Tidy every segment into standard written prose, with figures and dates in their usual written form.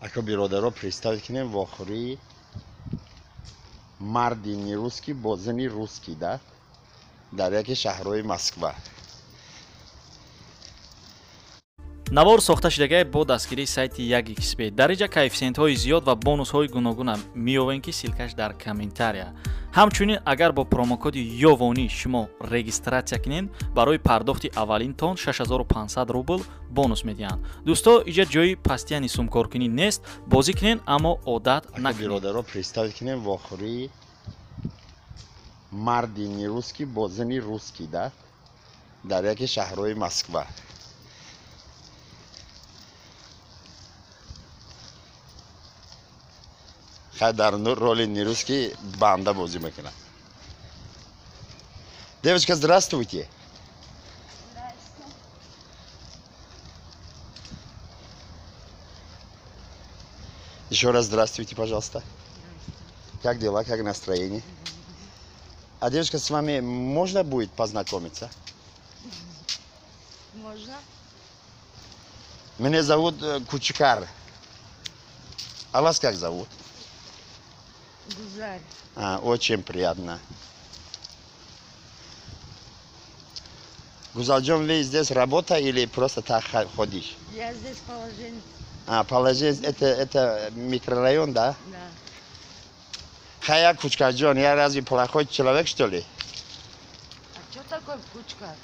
Ако биродаро представить кунем вохӯрии марди нерусский бо зани русский да дар яке шаҳрҳои Москва. Навор сохта шудагай бо дастгирии сайти 1xb. Дар инҷа коэффисиентҳои зиёд ва бонусҳои гуногуна меёвем, ки ссылкаш дар комментария. Ҳамчунин агар бо промокоди Ёвонӣ шумо регистратсия кунед, барои пардохти аввалинтон 6500 рубл бонус медиҳанд. Дӯсто, иҷа ҷои пастияни сумкоркунӣ нест, бозӣ кунед, аммо одат накунед. Биродаро представить кунем вохӯрии марди нерусский бо зани русский да дар яке шаҳрҳои Москва. Хай дар роли нерусский банда бозӣ мекунад. Девочка, здравствуйте. Еще раз здравствуйте, пожалуйста. Как дела, как настроение? А девушка, с вами можно будет познакомиться? Можно. Меня зовут Кучкар. А вас как зовут? Гузаль. А, очень приятно. Гузальджон, вы здесь работа или просто так ходишь? Я здесь положенец. А, положенец, это микрорайон, да? Да. Хая, Кучкарджон, я разве плохой человек, что ли? А что такое Кучкар?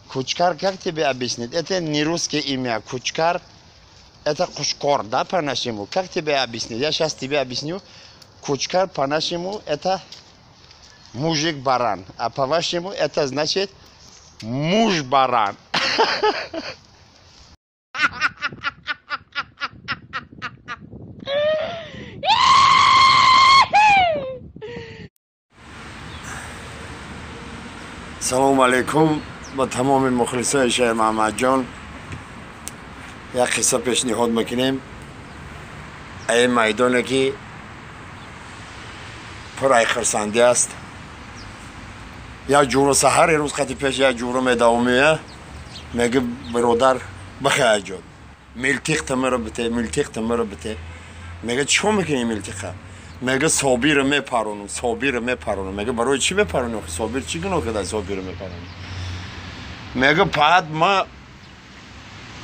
Кучкар, как тебе объяснить? Это не русское имя. Кучкар, это Кушкор, да, по-нашему? Как тебе объяснить? Я сейчас тебе объясню. Кучкар по-нашему это мужик-баран, а по-вашему это значит муж-баран. Салом алейкум ба тамоми мухлисои Шайх Муҳаммадҷон. Як қисса пешниҳод мекунем. Ай майдоне ки пур ай хурсандӣ аст. Як ҷуро саҳари рӯз қати пеш як ҷуро медавомия, меги биродар бихай ҷон, милтиқ тамаро бите, милтиқ тамаро бите. Мега чико мекунӣ милтиқа? Мега Собирро мепаронам, Собирро мепаронам. Мега барои чӣ мепаронӣ? Собир чӣ гуноҳ карда Собирро мепаронӣ? Мега баъд ма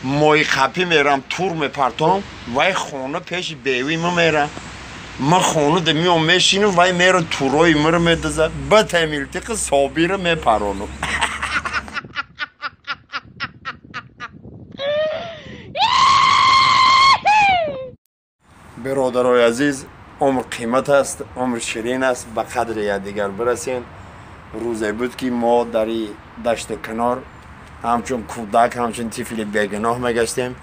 мои қапӣ мерам, тур мепартом, вай хона пеши бевӣ ма мерам. Ма хона да миём мешинам, вай мера турои маро медазад. Бата милтиқи Собирро мепаронам. Бародарои азиз, умр қимат аст, умр ширин аст, ба қадри якдигар бирасем. Рӯзе буд ки мо дар дашти канор ҳамчун кӯдак, ҳамчун тифли бегуноҳ мегаштем.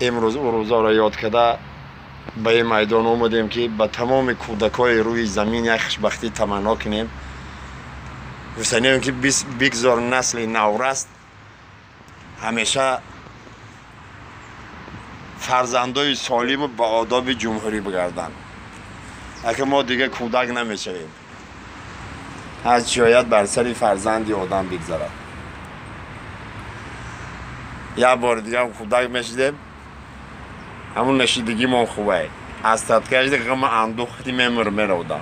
Имрӯз ӯ рӯзоро ёд карда ба ин майдон омадем, ки ба тамоми кӯдакҳои рӯи замин як хушбахтӣ таманно кунем. Гуфтанем, ки бигзор насли навраст ҳамеша фарзандои солиму ба одоби ҷумҳурӣ бигарданд. Ака мо дига кӯдак намешавем. Ҳар чӣ ояд бар сари фарзанди одам бигзарад. Як бори дигар кӯдак мешидем, ҳамун нашидагимон хубай. Аз таткашди ғама андӯхти мемур меравдам.